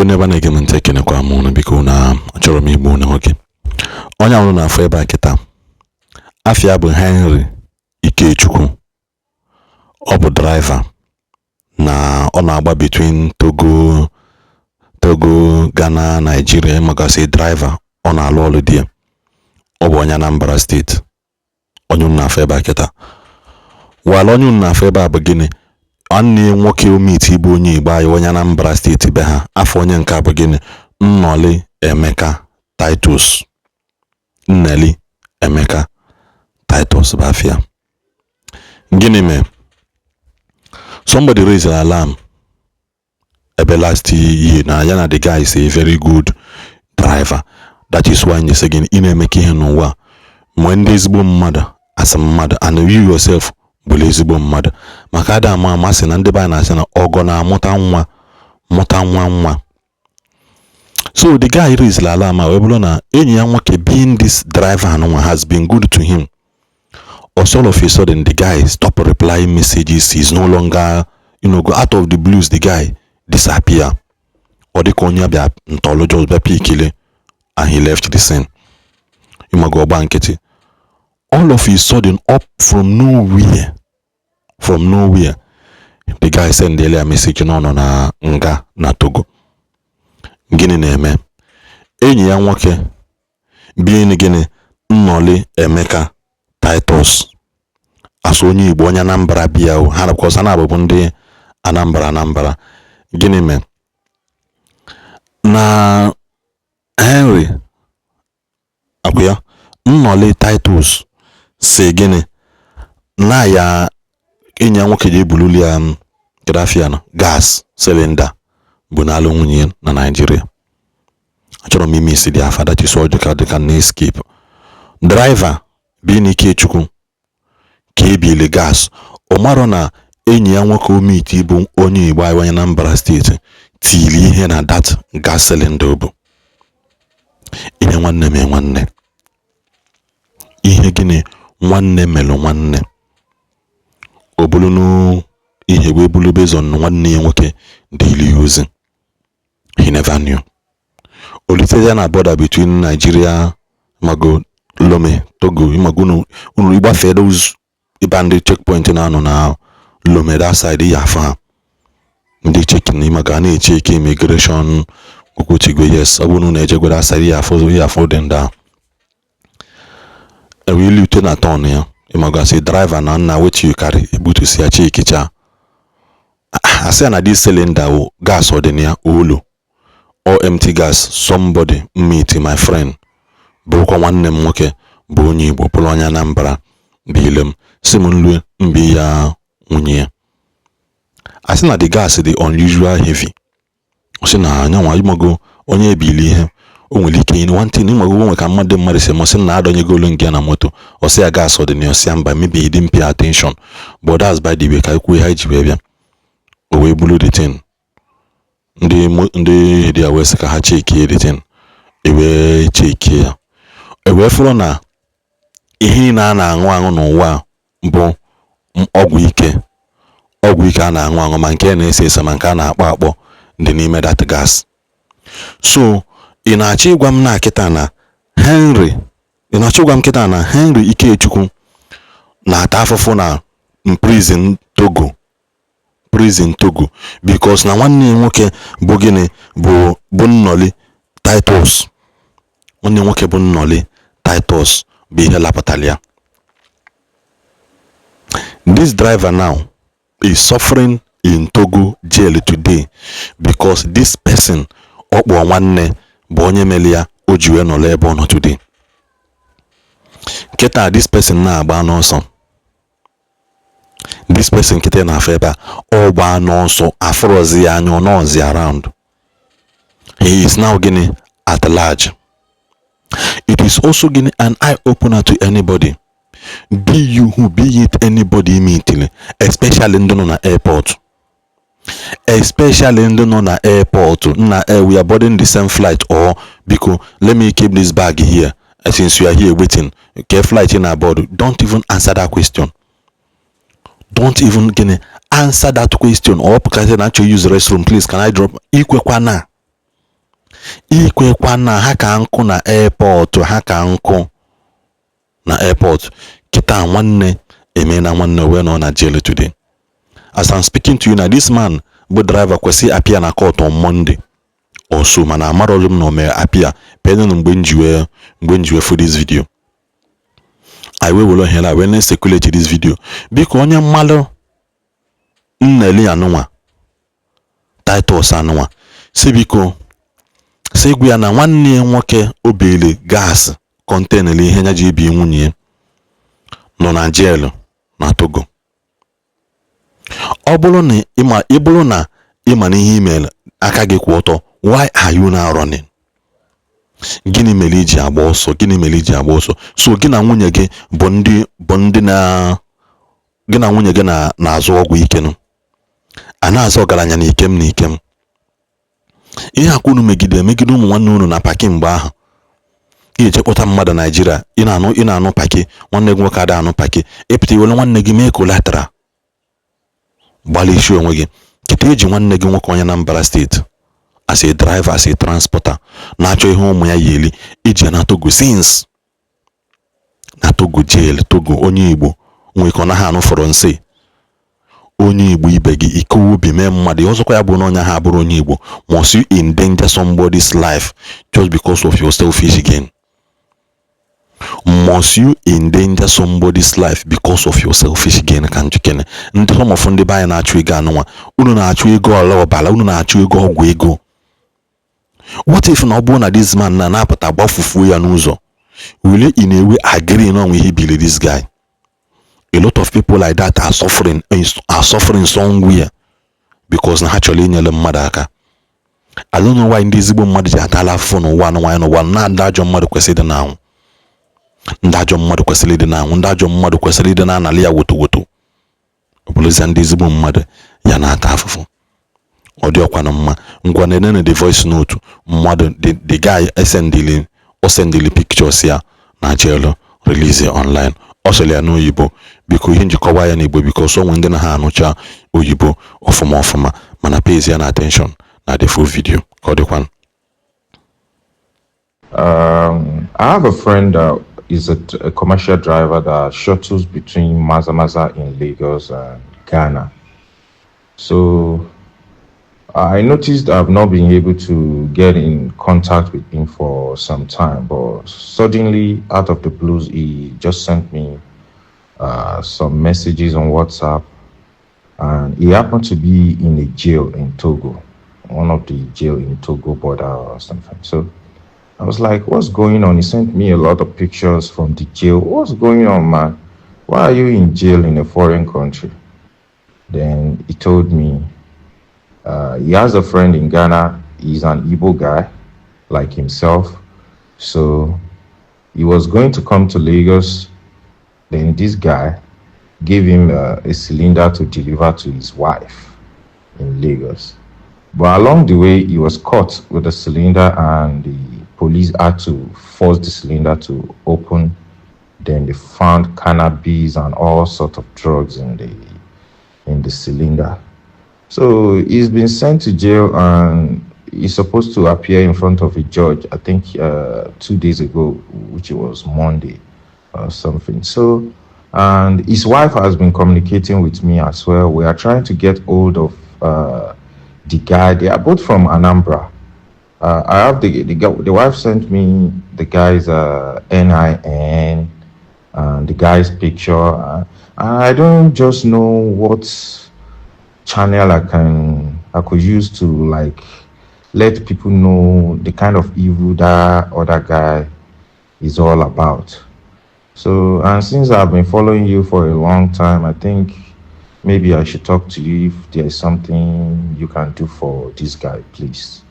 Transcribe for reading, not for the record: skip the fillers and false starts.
N'ebe na-ege m ntị, ekenekwa m unu. Biko, na achọrọ m igbu unu oge. Onye ahụ na-afụ ebe a kịta, afịa bụ Henry Ikechukwu. Ọ bụ driver na ọ na-agba between Togo, Ghana, Nigeria, magasị driver. Ọ na-alụ ọrụ di ya. Ọ bụ onye Anambra Steeti. Onye unu na-afụ ebe a kịta wala, onye unu na-afụ ebe a bụ gịnị? Nwanne ya nwoke omiti bụ onye Igbo anyị, onye Anambra Steeti be ha. Afọ onye nke a bụ gịnị? Nnọli Emeka Titus. Nneli Emeka Titus bụ afịa. Gịnị mee? Somebody raised an alarm ebe last year na ya na the guy is a very good driver. That is why sị gịnị? Ị na-emeka ihe n'ụwa, nwee ndị ezigbo mmadụ asị mmadụ, and you yourself bụrụ ezigbo mmadụ, maka ada ama amasị na ndị be anyị na-asị na ọgọ na-amụta nwa, mụta nwa nwa. So the guy raised alarm wee bụrụ na enyi ya nwoke, being this driver anụnwa, has been good to him. Also, all of a sudden, the guy stop replying messages. He's no longer go out of the blues, the guy disappear. Ọ dịka onye bịa ntọlụ, just bịa pikile, and he left the scene. Ịmago, ọgba nkịtị. All of a sudden, up from nowhere, from nowhere, the guy send ya message na ọ nọ na nga na Togo. Gịnị na-eme? Enyi ya nwoke, being gịnị? Nnọli Emeka Titus, asụ onye Igbo, onye Anambra bịa o ha because ha na-abụbụ ndị Anambra. Anambra gịnị mee na Henry akwụ ya? Nnọli Titus si gịnị na ya enyi ya nwoke ji ebululi ya kedafia na gas cylinder bụ n'alụ nwunye ya na Naịjirịa. Achọrọ m ime isi dị afa. That is all. Dịka na escape driver bi n'Ikechukwu ka ebili gas. Ọ marọ na enyi ya nwoke omiti bụ onye Igbo anyị, onye Anambra Steeti, tiri ihe na that gas cylinder. Bụ ihe nwanne mee nwanne, ihe gịnị nwanne melụ nwanne. O bulu ihe wee bulu based on nwanne ya nwoke dịrị ya ozi. He never knew. O litere ya na border between Nigeria, mago Lome, Togo. Ịmago unu ịgbafee those ịba ndị checkpoint na-anọ na Lome that side, ya afọ ha ndị checking. Ịmaga a na-eche immigration okwutigwe. Yes, ọ bụrụ na unu ejegwe that side, ya afọ dị ndị ahụ ewee lute na turn ya. Ịmago, asị driver na nna, wetin you carry? Ebutusi ya, chekicha, asị ya na this cylinder wụ gas. Ọ dị na ya olo or empty gas. Somebody meet my friend, bụrụkwa nwanne m nwoke, bụ onye Igbo, bụrụ onye Anambra, bụ ile m si m nlue mbi ya nwunye ya. Asị na the gas dị unusual heavy. Ọ sị na anyanwa, ịmago, onye ebili ihe o nwere ike one thing. Ịmago, onwe ka mmadụ si mụ sị na adọnyegolu nke ya na moto. Ọ sị ya gas ọ dị na ya, ọsị ya mba. Maybe he didn't pay attention, but that's by the way. Ka ekwu ha ji wee bịa, o wee bulu the thing. Ndị dị ya wee sị ka ha chekie the thing. E wee chekie ya, e wee fụrụ na ihe niile a na-aṅụ aṅụ n'ụwa bụ ọgwụ ike. Ọgwụ ike a na-aṅụ aṅụ, ma nke na-ese ese, ma nke a na-akpọ akpọ, dị n'ime that gas. So ị na-achọ ịgwa m na kịta na Henry, ị na-achọ ịgwa m kịta na Henry Ikechukwu na-ata afụfụ na prison Togo, prison Togo, because na nwanne ya nwoke bụ gịnị? Bụ Nnọli Titus. Nwanne ya nwoke bụ Nnọli Titus bụ ihe lapụtara ya. This driver now is suffering in Togo jail today because this person ọ kpọọ nwanne bụ onye mere ya o ji wee nọrọ ebe ọ nọ today. Kịta this person na-agba n'ọsọ. This person kịta na-afọ ebe a, ọ gbaa n'ọsọ, afụrọzi ya anya, ọ nọọzi around. He is now gịnị? At large. It is also gịnị? An eye opener to anybody, be you who be it, anybody meeting, especially ndị nọ na airport, especially ndị nọ na airport na we are boarding the same flight, or biko, let me keep this bag here since you are here waiting. Okay, flight in aboard, don't even answer that question. Don't even gịnị? Answer that question. Or pụkasị na achọ use restroom, please can I drop? Ikwekwana. Ikwekwa na ha ka nkụ na airport, ha ka nkụ na airport. Kịta nwanne emena nwanne wee nọ na jail today. As I'm speaking to you na, this man bụ driver kwesị appear na court on Monday or so, mana amarọlụ m na o mere appear pending mgbe m ji wee fụ this video. Anyị wee were ohere a wee na-circulate this video. Biko, onye mmalụ Nneli anụnwa, Titus anụnwa, si biko si gwa ya na nwanne ya nwoke obele gas container ihe ya ji ebi nwunye ya nọ na jail na Togo. Ọ bụrụ na ịma, ị bụrụ na ịma na ihe email aka gị kwụ ọtọ, why are you now running? Gịnị mere iji agba ọsọ? Gịnị mere iji agba ọsọ? So gị na nwunye gị bụ ndị na gị na nwunye gị na na-azụ ọgwụ ike nụ a na-azụ ọgaranya na ikem na ikem. Ihe akwa unu megide megide ụmụ nwanne unu na paki mgbe ahụ ị ga-eche mmadụ Naijiria. Ị na-anụ paki, nwanne gị nwoke ada anụ paki, ịpụta iwere nwanne gị mee collateral, gbalịsi onwe gị. Kịta eji nwanne gị nwoke onye Anambra State as a driver, as a transporter, na-achọ ihe ụmụ ya yi eli, iji na Togo since na Togo jail. Togo, onye Igbo nwee ka ọ naghị anụ Faransé, onye Igbo ibe gị ike obi mee mmadụ ihe ọzọkwa ya bụ na onye ahụ abụrụ onye Igbo. Must you endanger somebody's life just because of your selfish gain? Must you endanger somebody's life because of your selfish gain? Ka njikere ndị some of ndị be anyị na-achụ ego anụnwa, unu na-achụ ego ọla ọbara, unu na-achụ ego ọgwụ ego. What if na ọ bụrụ na this man na na-apụta gbafufuo ya n'ụzọ, will you in a way agree na onwe ihe bili this guy? A lot of people like that are suffering somewhere because na ha chọrọ inyere mmadụ aka. I don't know why ndị ezigbo mmadụ ji atala afụfụ n'ụwa anụnwa anyị n'ụwa na ndị ajọ mmadụ kwesịrị ịdị na-anwụ. Ndị ajọ mmadụ kwesịrị ịdị na-anwụ, ndị ajọ mmadụ kwesịrị ịdị na-anali ya woto woto. Ọ bụrụzia ndị ezigbo mmadụ ya na-ata afụfụ, ọ dị ọkwa na mma. Ngwa, na the voice note mmadụ, the guy esendili, o sendili pictures ya na jail, release online. Ọ sịrị ya n'oyibo. Biko, ihe njikọwa ya n'Igbo because o nwere ndị na ha anụcha oyibo ọfụma ọfụma, mana pays ya na attention na the full video ka ọ dịkwa. I have a friend that is a commercial driver that shuttles between Maza Maza in Lagos and Ghana. So I noticed I've not been able to get in contact with him for some time, but suddenly, out of the blues, he just sent me some messages on WhatsApp, and he happened to be in a jail in Togo, one of the jail in Togo border or something. So I was like, "What's going on?" He sent me a lot of pictures from the jail. "What's going on, man? Why are you in jail in a foreign country?" Then he told me he has a friend in Ghana. He's an Igbo guy like himself. So he was going to come to Lagos. Then this guy gave him a cylinder to deliver to his wife in Lagos. But along the way, he was caught with the cylinder, and the police had to force the cylinder to open. Then they found cannabis and all sorts of drugs in the cylinder. So he's been sent to jail and he's supposed to appear in front of a judge, I think 2 days ago, which was Monday or something. So, and his wife has been communicating with me as well. We are trying to get hold of the guy. They are both from Anambra. I have the wife sent me the guy's NIN and the guy's picture. I don't just know what channel I could use to, like, let people know the kind of evil that other guy is all about. So, and since I've been following you for a long time, I think maybe I should talk to you if there's something you can do for this guy, please.